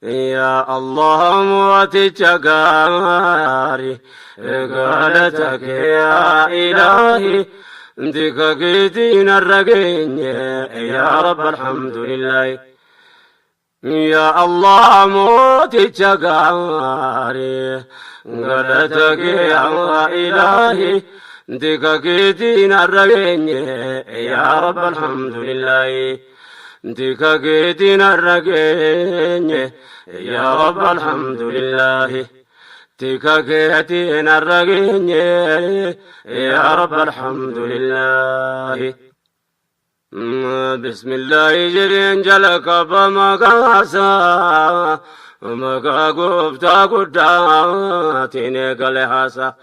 Yaa Allah mooticha gaarii, galata kee yaa ilaahi, tika keetiin har'a geenye, yaa Rabb alhamdulillahi. Yaa Allah mooticha gaarii, galata kee yaa ilaahi, tika keetiin har'a geenye, yaa Rabb alhamdulillahi. Tika keetiin har'a geenye, yaa Rabb alhamdulillahi. Tika keetiin har'a geenye, yaa Rabb alhamdulillahi. Bismillahi jedheen jalqaba maqaasaa, maqaa gooftaa guddaatiin eegale haasaa.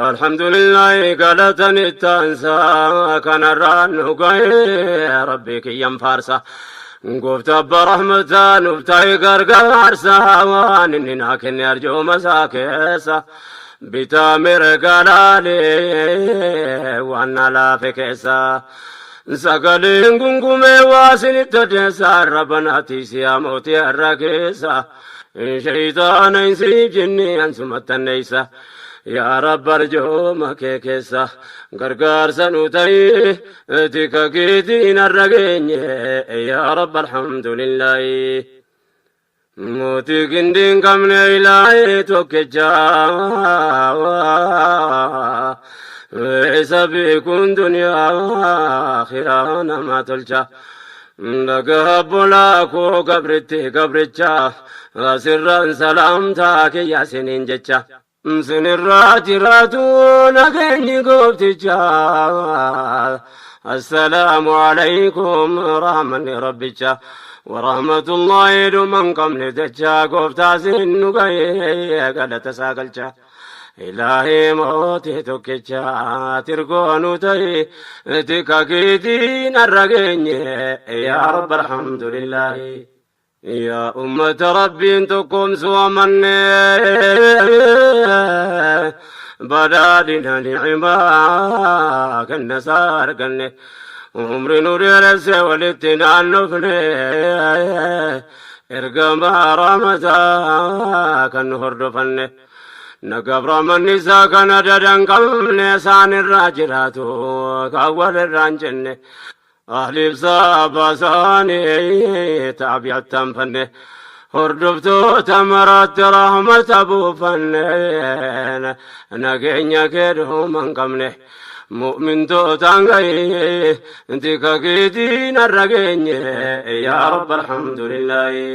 Alhamdulillahi galatan ittaansaa, kanarraan nu ga'ee rabbi kiyyan faarsa. Gooftaa abbaa rahmataa nuuf ta'e gargaarsa, waan inni naa kenne arjooma isaa keessa. Bitaa mirga laalee waan na laafe keessa. Sagaleen gungumee waa isinitti odeessa, arrabanaati siyaa mootii har'a keessa. Shayxaana hin siif jinni ansumattanneessa. Yaa Rabbi arjooma kee keessa gargaarsa nu ta'i, tika keetiin har'a geenye, yaa Rabbi alhamdulillahi. Mootii gindii hin qabne ilaahee tokkicha, isa beekuun duniyaa akhiraa nama tolcha. Dhagaa bolaa koo gabritti gabricha, asirraan salaamtaa kiyya siniin jecha. Sinirraa jiraatu nageenyi goofticha. Assalaamu alaykum rahmanni rabbicha. Warahmatullahi dhuman qabne jecha, gooftaa sin nu ga'ee galata isaa galcha. Ilaahii mootii tokkicha tirgoo nu ta'e, tika keetiin har'a geenye, yaa Rabbi alhamdulillahi. Yaa ummata rabbiin tokkoomsuu amanne, badhaadhina ni'imaa kenna isaa arganne, umri nu dheeresse walitti naannofne, ergamaa rahmataa kan nu hordofanne, nagaaf rahmanni isaa kana dadan qabne isaan irraa jiraatu kan walirraa hin jenne, ahliif saaba isaanii taabi'attan fanne, hordoftoota maraatti rahmata buufanne, nageenya kee dhuma hin qabne mu'mintootaan gahee, tika keetiin har'a geenye, yaa Rabbi alhamdulillahi.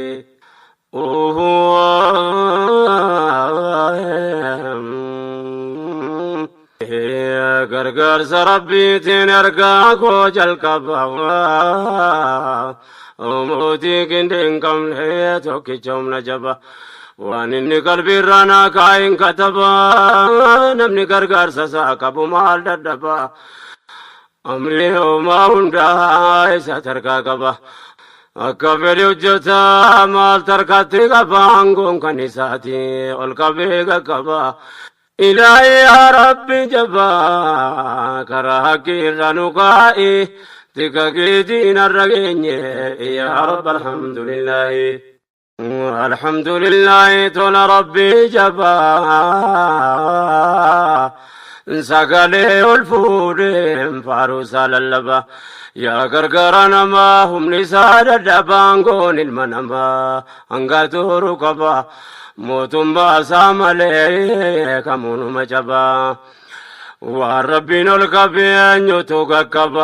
Gargaarsa rabbiitiin ergaa koo jalqaba, mootii gindi hin qabne tokkicha humna jaba, waan inni qalbiirraa naa kaa'in kataba, namni gargaarsa isaa qabu maal dadhaba? Amri homaa hundaa isa tarkaa qaba. Akka fedhe hojjeta maal tarkaatti qaba, aangoon kan isaati ol qabee qaqqaba. Ilaahi yaa Rabbi jabaa, karaa haqqii irra nu kaa'i, tika keetiin har'a geenye, yaa Rabbi alhamdulillahi. Alhamdulillahi tola Rabbii jabaa, sagalee ol fuudheen faaruu isaa lallaba. Yaa gargaara namaa humni isaa dadhabaan, goon ilma namaa hanga turu qaba, mootummaa isaa malee kamuunuma cabaa. Waan rabbiin ol qabee eenyutu qaqqaba?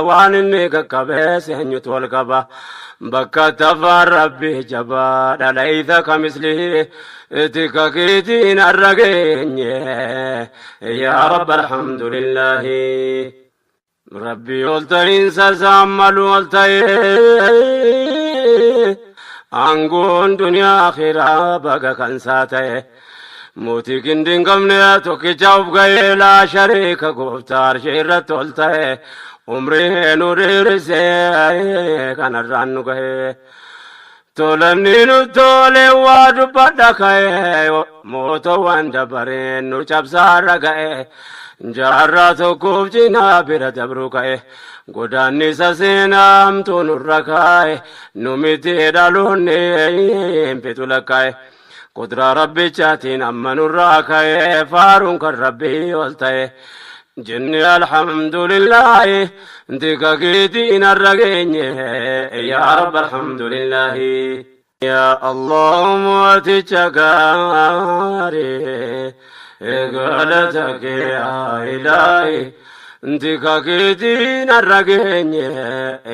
Waan inni qaqqabees eenyutu ol qaba? Bakka tafaan rabbii jabaa dhalaysa kamislihi, tika keetiin har'a geenye, yaa rabba alhamdulillahi. Rabbii ol ta'iinsa isaan malu ol ta'ee, aangoon duniyaa akhiraa baga kan isaa ta'e, mootii gindi hin qabne tokkicha of ga'ee, laa shariika, gooftaa arshii irratti ol ta'e, umrii nu dheerisee kanarraan nu ga'e. Tolanni nu tole waa dubbadha ka'e, mootowwan dabareen nu cabsaarra ga'e, jaarraa tokkoof cinaa bira dabru ka'e, godaannisa seenaamtuu nurra kaa'e, nu miti dhaloonni hin fixu lakkaa'e. Qudraa rabbichaatiin amma nurraa ka'e, faaruun kan rabbii ol ta'e. Jenne alhamdulillahi, tika keetiin har'a geenye, yaa rabba alhamdulillahi. Yaa Allah mooticha gaarii, galata kee yaa ilaahi, tika keetiin har'a geenye,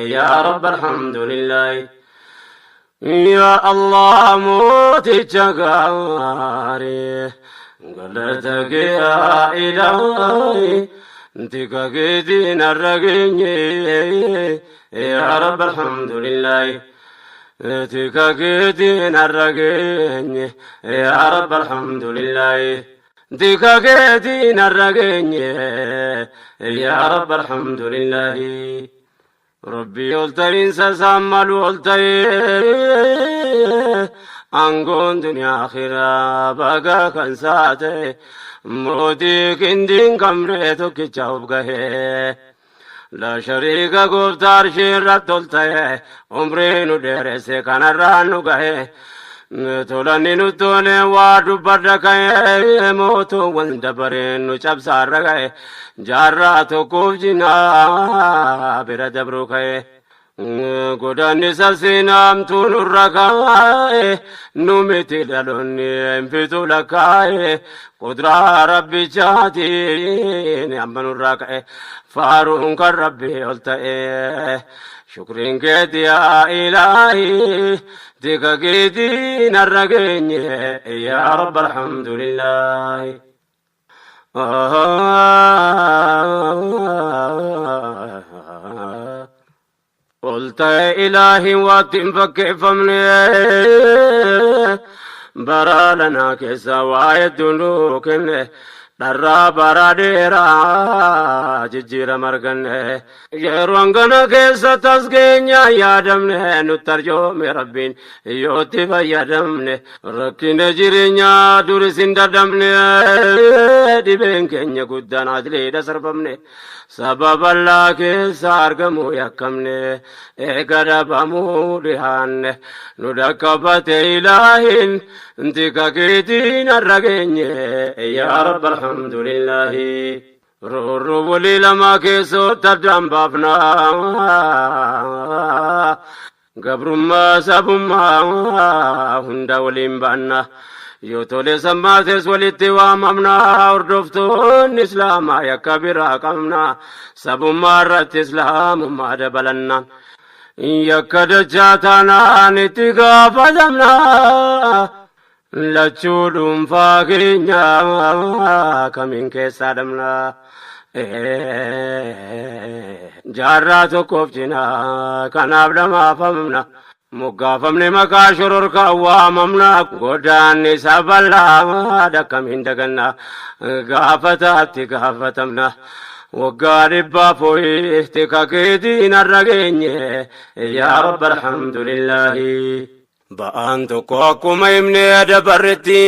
yaa rabba alhamdulillahi. Yaa Allah mooticha gaarii, galata kee yaa ilaahi, tika keetiin har'a geenye, yaa rabba alhamdulillahi. Tika keetiin har'a geenye, yaa rabba alhamdulillahi. Tika keetiin har'a geenye, yaa rabba alhamdulillahi. Rabbii ol ta'iinsa isaan malu ol ta'ee, aangoon duniyaa akhiraa baga kan isaa ta'e, mootii qindiin qabne tokkicha of gahee. La shariika gooftaa arshii irratti ol ta'e, umrii nu dheeresse kanarraan nu gahe. Tolanni nu tole waa dubbadha ka'e, mootuuwwan dabareen nu cabsaarra ga'e, jaarraa tokkoof cinaa bira dabru ka'e. Godaannisa seenaamtuu nurra kaa'e, nu miti dhaloonni hin fixu lakkaa'e, qudraa rabbichaatiin amma nurraa ka'e, faaruun kan rabbii ol ta'e. Shukriin keeti yaa ilaahi, tika keetiin har'a geenye, yaa rabba alhamdulillaahi. Ol ta'e ilaahi waatti hin fakkeeffamne, bara lanaa keessa waa hedduu nuu kenne, dharraa bara dheeraa jijjiirama arganne. Yeroo hangana keessa tasgeenya yaadamne, nutti arjoome rabbiin yootti fayyadamne. Rakkina jireenyaa duris hin dadhabne, dhibeen keenya guddaan adliidha sarbamne, saba bal'aa keessa argamuu yakkamne, eega dhabamuu dhihaanne, nu dhaqqabate ilaahin, tika keetiin har'a geenye, yaa rabba alhamdulillaahi. Roorroo walii lamaa keessootti addaan baafna. Gabrummaa sabummaa hunda waliin baanna. Yoo tole sammaates walitti waamamna. Hordoftoonni islaamaa yakka biraa qabna. Sabummaa irratti islaamummaa dabalanna. Yakka dachaa taanaan itti gaafatamna. Lachuu dhuunfaa keenya kamiin keessaa dhabna. Jaarraa tokkoof cinaa kanaaf dhamaafamna. Moggaafamne maqaa shororkaa waamamna. Godaanni bal'aa akkamiin daganna. Gaafataatti gaafatamna. Waggaa dhibbaaf ho'i tika keetiin har'a geenye, yaa rabba alhamdulillaahi. Ba'aan tokko akkuma himnee dabarretti,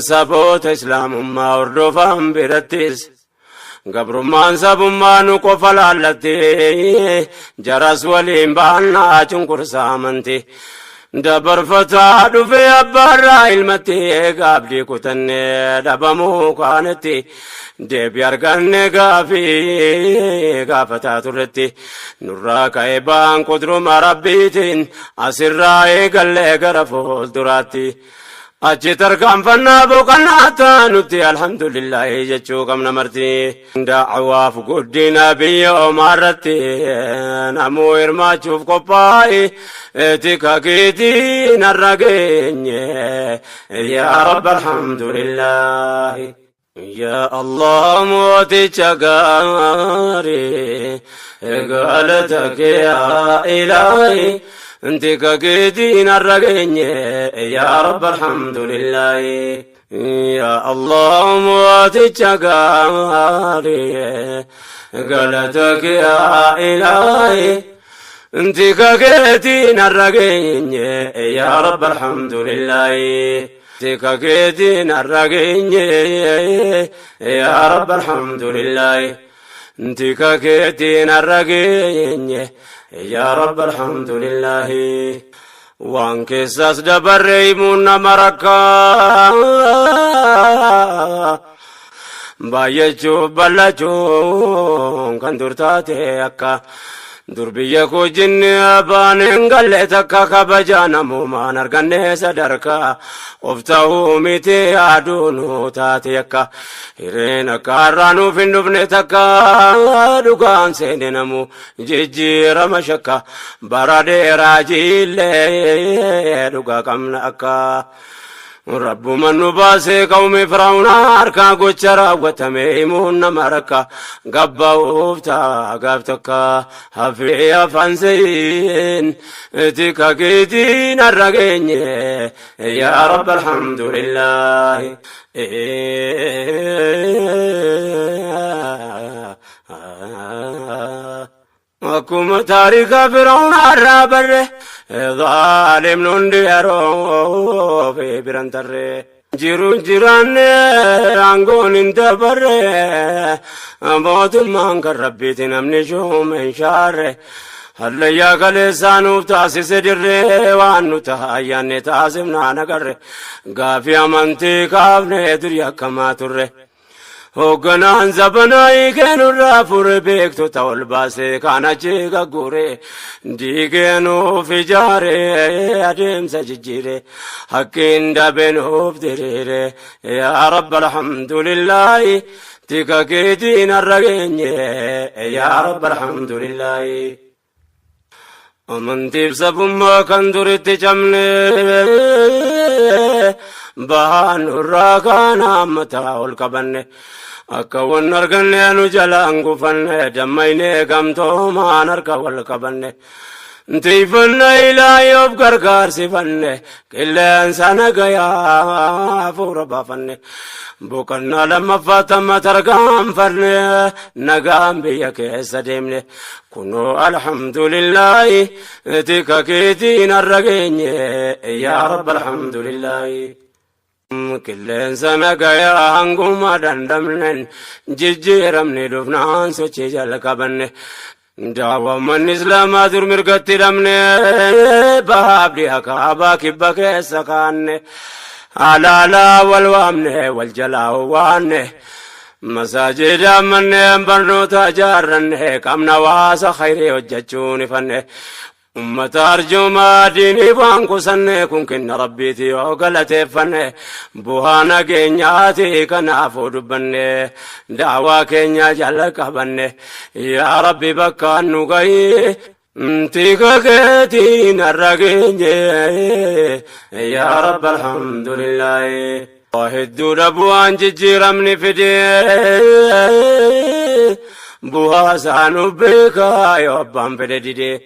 saboota islaamummaa hordofan birattis gabrummaan sabummaa nu qofa laallatti, jaras waliin baannaa cunqursaa amanti. Dabarfataa dhufee abbaarraa ilmatti, gaabdii kutannee dhabamuu kaanetti, deebii arganne gaafii gaafataa turretti. Nurraa ka'ee ba'aan qudruma rabbiitiin asirraa eegallee gara fuulduraatti. Achi tarkaanfannaa boqonnaa taanutti alhamdulillahi jechuu qabna marti. Da'awaaf guddina biyya omaarratti namuu hirmaachuuf qophaa'e, tika keetiin har'a geenye, yaa rabba alhamdulillahi. Yaa Allah mooticha gaarii, galata kee yaa ilaahi, tika keetiin har'a geenye, yaa rabba alhamdulillahi. Yaa Allah mooticha gaarii, galata kee yaa ilaahi. Tika keetiin har'a geenye, yaa Rabbi alhamdulillaahi. Tika keetiin har'a geenye, yaa Rabbi alhamdulillaahi. Tika keetiin har'a geenye, yaa Rabbi alhamdulillaahi. Waan keessaas dabarre himuun nama rakkaa. Baay'achuuf bal'achuun kan dur taate akka dur biyya koo jinni abbaan hin galle takka kabajaa namoomaan arganne sadarkaa of ta'uu miti yaaduu nu taate akka hireen akka har'aa nuuf hin dhufne takka dhugaan seene namu jijjiirama shakka bara dheeraa jiillee dhugaa qabna akka. Rabbuma nu baasee qawmi Firaa'uuna harkaa gocha raawwatame himuun nama rakka gabba'uuf ta'a gaaf takka hafee afaan seeyin tika keetiin har'a geenye, yaa Rabbi alhamdulillaahi. Akkuma taarika Firaa'uuna irraa barre, zaalimni hundi yeroo fi biran tarre. Jiruun jiraanne aangoon hin dabarre, mootummaan kan Rabbiiti, namni shuume hin shaarre. Hallayyaa kaleessaa nuuf taasise dirree, waan nu ta'a ayyaanne taasifnaan agarre. Gaafii amantii kaafne durii akkamaa turre. Hoogganaan zabanaa hiikee fure, beektota ol baasee kan achi gaggure, diigee nuuf ijaare, adeemsa jijjiire, hakkiin dabe nuuf diriire, yaa Rabbi alhamdulillaahi. Tika keetiin har'a geenye, yaa Rabbi alhamdulillaahi. Amantiif sabummaa kan duritti cabne bahaan nurraa kaan hammataa ol qabanne, akka wan arganne nu jalaan gufanne, dammaynee gamtoomaan harka wal qabanne. Tiifanna ilaahi of gargaarsifanne, qilleensa nagayaa hafuura baafanne, boqonnaa lammaffaa tamma tarkaanfanne, nagaan biyya keessa deemne, kunoo alhamdulillaahi. Tika keetiin har'a geenye, yaa Rabbi alhamdulillaahi. Qilleensa nagayaa hanguma dandamnen, jijjiiramni dhufnaan sochii jalqabanne. Daawwammanni Islaamaa dur mirgatti dhabne, baabdi akaabaa kibba keessa kaanne, alaalaa wal waamne, wal jalaa waanne, masaajida manneen barnoota ijaarranne, qabna waasa khayrii hojjechuun ifanne. Ummata arjoomaa diinii waan kusanne, kun kenna Rabbiiti yoo galateeffanne, bu'aa nageenyaati kanaafuu dubbanne, daawaa keenya jala qabanne, yaa Rabbi bakka nu gahi. Tika keetiin har'a geenye, yaa Rabbi alhamdulillaahi. Hedduudha bu'aan jijjiiramni fidee, bu'aa isaa nu beekaa yoo abbaan fedhe didee.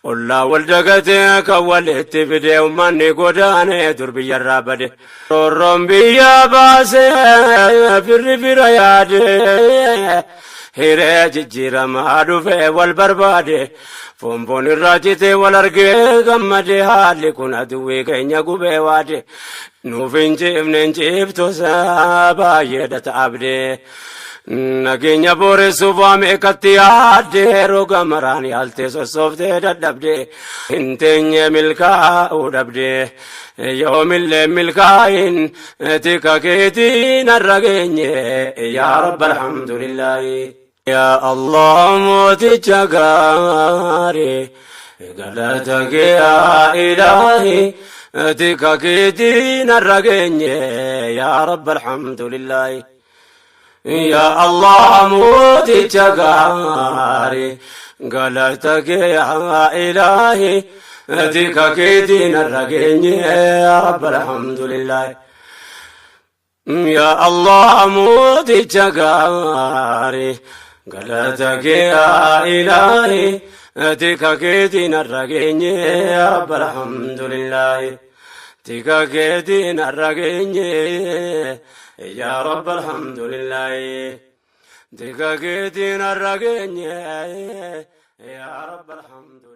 Ollaa wal dagatee kan walitti fidee, uummanni godaanee dur biyyarraa bade. Roorroon biyya baasee firri fira yaade, hiree jijjiiramaa dhufee wal barbaade. Foonfoon irraa citee wal argee gammade, haalli kun aduwwii keenya gubee waade. Nuuf hin ciifne, hin ciiftu baay'eedha ta'abdee. Nageenya booressuuf waa meeqatti yaadde, roga maraan yaaltee sossooftee dadhabde, hin teenye milkaa'uu dhabde. Yoomillee milkaa'in, tika keetiin har'a geenye, yaa Rabbi alhamdulillaahi. Yaa Allah mooticha gaarii, galata kee yaa Ilaahi, tika keetiin har'a geenye, yaa Rabbi alhamdulillaahi. Yaa Allah mooticha gaarii, galata kee yaa Ilaahi, tika keetiin har'a geenye, yaa Rabbi alhamdulillaahi. Yaa Allah mooticha gaarii, galata kee yaa Ilaahi, tika keetiin har'a geenye, yaa Rabbi alhamdulillaahi. Tika keetiin har'a geenye, yaa Rabbi alhamdulillaahi. Tika keetiin har'a geenye, yaa Rabbi alhamdulillaahi.